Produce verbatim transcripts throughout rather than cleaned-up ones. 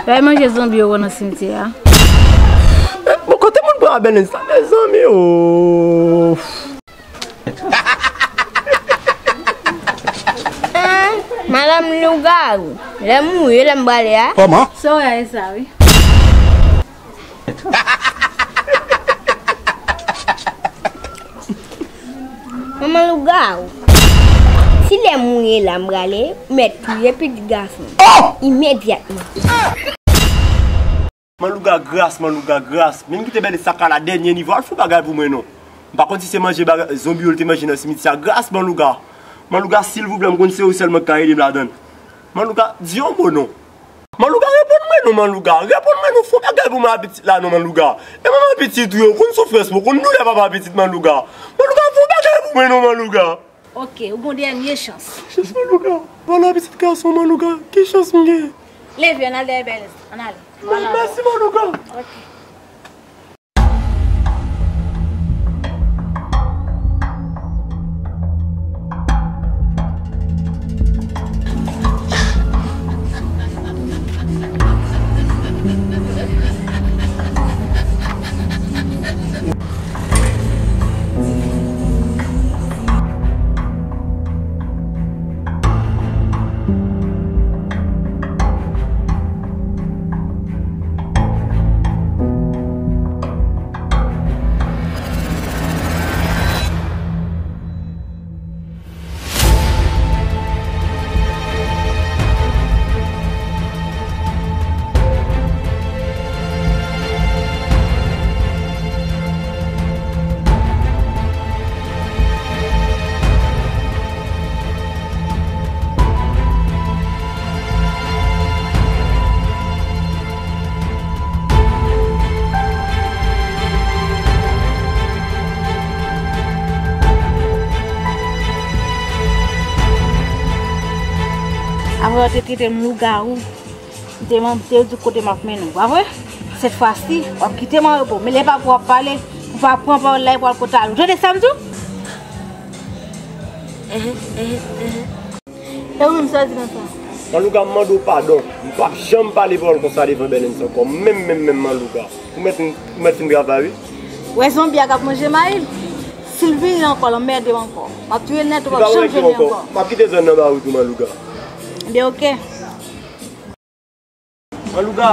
Bay manje zonbi yo nan simityè a. Bon, kote moun pran Bèlens sa, mezanmi, o. Ah, madanm lougawou, lè m mouri, lè m prale a. Kòman? Sa w wè sa, wi. Manman lougawou, si lè m mouri la m prale, ou mèt touye pitit gason. Oh! Imedyatman. Manlouga, gras, Manlouga, gras. Menm kite bèl sa ka la dènye nivo. Al fè yon bagay pou mwen non. M pa konn si se manje baga-, zonbi yo l te manje nan simityè a. Gras, Manlouga. Manlouga, silvouplè, m konn se ou sèlman k ka ede m ladann. Manlouga, di yon mo non. Manlouga, reponn mwen non, Manlouga. Reponn mwen non, fè yon bagay pou mwen a pitit la non, Manlouga. E manman pitit ou yo konn soufrans mwen, konn doulè papa pitit, Manlouga. Manlouga, fè yon bagay pou mwen non, Manlouga. Ok, ou gon dènye chans. Chans Manlouga. Vòlè pitit gason Manlouga. Ki chans m gen? Leve, ann al dèyè bèl, ann ale. Mèsi Manlouga. Ok. Apre yo te trete m lougawou, m te, m te di kote m ap mennen w, pa vre? Sèt fwa si, w ap kite m an repo. Men lè pa pou w ap pale, ou pa pran pawòl la epi w al kote al. Ou tande sa m di w? Ehe, ehe, ehe. E ou menm, sa w di nan sa? Manlouga, m mande w padon. M p ap janm pale pawòl konsa devan Bèlens ankò. Menm, menm, menm, Manlouga. Ou mèt, ou mèt fin travay, wi. Wè zonbi a k ap manje mayi l. Si l vini ankò, l anmède w ankò. M ap touye l nèt, ou p ap janm jwenn li ankò. M ap kite zòn nan ba ou tou, Manlouga. Ebyen, oke. Manlouga,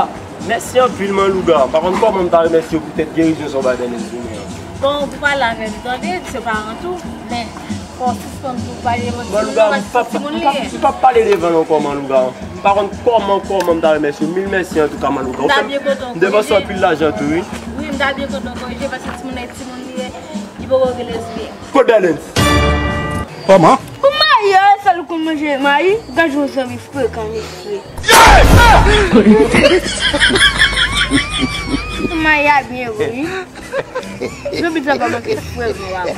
mèsi anpil, Manlouga. M pa konn kòman m ta remèsye w poutèt gerizon sa w bay Bèlens jounen an. Bon, ou pou pale avè l, tande, se paran tou, men fò w sispann pou pale devan timoun nan, paske se timoun li ye. M p ap pale devan l ankò, Manlouga. M pa konn kòman, kòman m ta remèsye w. Mil mèsi antouka, Manlouga. M ta byen kontan w korije. M depanse anpil lajan tou, wi. Wi, m ta byen kontan w korije, paske timoun nan e timoun li ye, li poko gen lespri. Kot Bèlens? Kòman? Ou mayi, e sèl ou konn manje mayi, gad yon zanmi frekan mesye. Mayi a byen bon, wi. Zanmi sa pa manke frèt non, papa.